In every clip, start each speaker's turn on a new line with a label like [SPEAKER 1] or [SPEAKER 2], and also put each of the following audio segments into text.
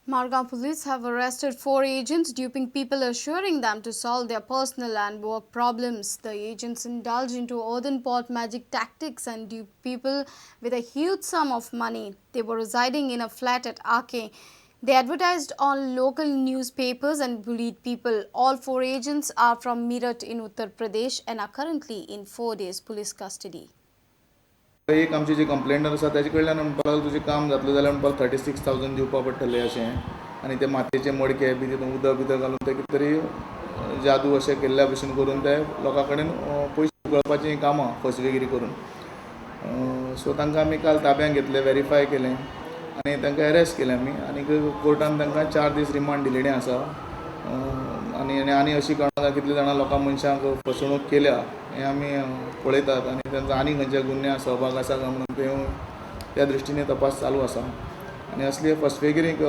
[SPEAKER 1] Margao police have arrested 4 agents duping people, assuring them to solve their personal and work problems. The agents indulge into earthen pot magic tactics and dupe people with a huge sum of money. They were residing in a flat at Ake. They advertised on local newspapers and bullied people. All 4 agents are from Meerut in Uttar Pradesh and are currently in 4 days police custody.
[SPEAKER 2] एक आमची जी कंप्लेंटर आसा ताजे कडल्यान म्हणपाक लागलो तुजें काम जातलें जाल्यार म्हणपाक 36,000 दिवपा पडटलें अशें आनी ते मातयेचे मडके बी तितून उदक बिदक घालून ते कितें तरी जादू अशें केल्ल्या भशेन करून ते लोकां कडेन पयशे उकळपाचीं कामां फसवेगिरी करून. सो तांकां आमी काल ताब्यांत घेतले, वेरीफाय केलें आनी तांकां एरेस्ट केलें आमी आनी कोर्टान तांकां 4 दीस रिमांड दिलेलें आसा. आनी आनी अशी कारणां कितले जाणां लोकां मनशांक फसवणूक केल्या हें आमी पळयतात आनी तांचो आनी खंयच्या गुन्यांव सहभाग आसा काय म्हणून ते त्या दृश्टीने तपास चालू आसा. आनी असले फसवेगिरीक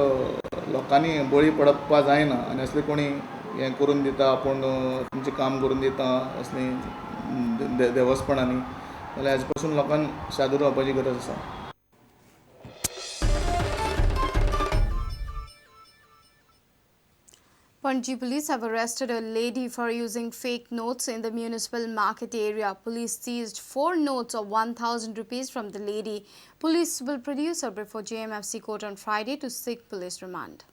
[SPEAKER 2] लोकांनी बळी पडपा जायना आनी असले कोणी हें करून दिता आपूण तुमचें काम करून दिता असली देवस्पणांनी जाल्यार हाजे पासून लोकांक सादूर रावपाची गरज आसा.
[SPEAKER 1] Panaji police have arrested a lady for using fake notes in the municipal market area. Police seized 4 notes of 1,000 rupees from the lady. Police will produce her before JMFC court on Friday to seek police remand.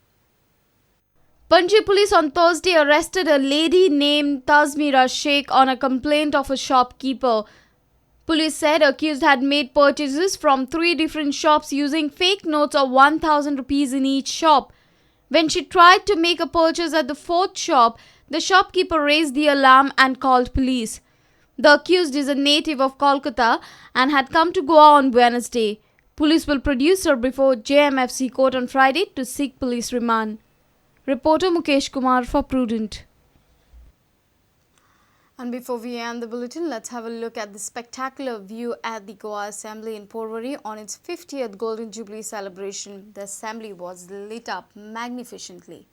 [SPEAKER 1] Panaji police on Thursday arrested a lady named Tasmira Sheikh on a complaint of a shopkeeper. Police said accused had made purchases from 3 different shops using fake notes of 1,000 rupees in each shop. When she tried to make a purchase at the 4th shop, the shopkeeper raised the alarm and called police. The accused is a native of Kolkata and had come to Goa on Wednesday. Police will produce her before JMFC court on Friday to seek police remand. Reporter Mukesh Kumar for Prudent. And before we end the bulletin, let's have a look at the spectacular view at the Goa Assembly in Porvorim on its 50th Golden Jubilee celebration. The assembly was lit up magnificently.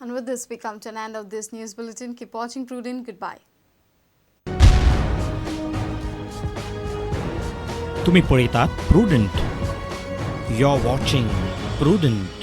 [SPEAKER 1] And with this, we come to an end of this news bulletin. Keep watching Prudent. Goodbye.
[SPEAKER 3] तुम्ही पळयतात Prudent. You are watching Prudent.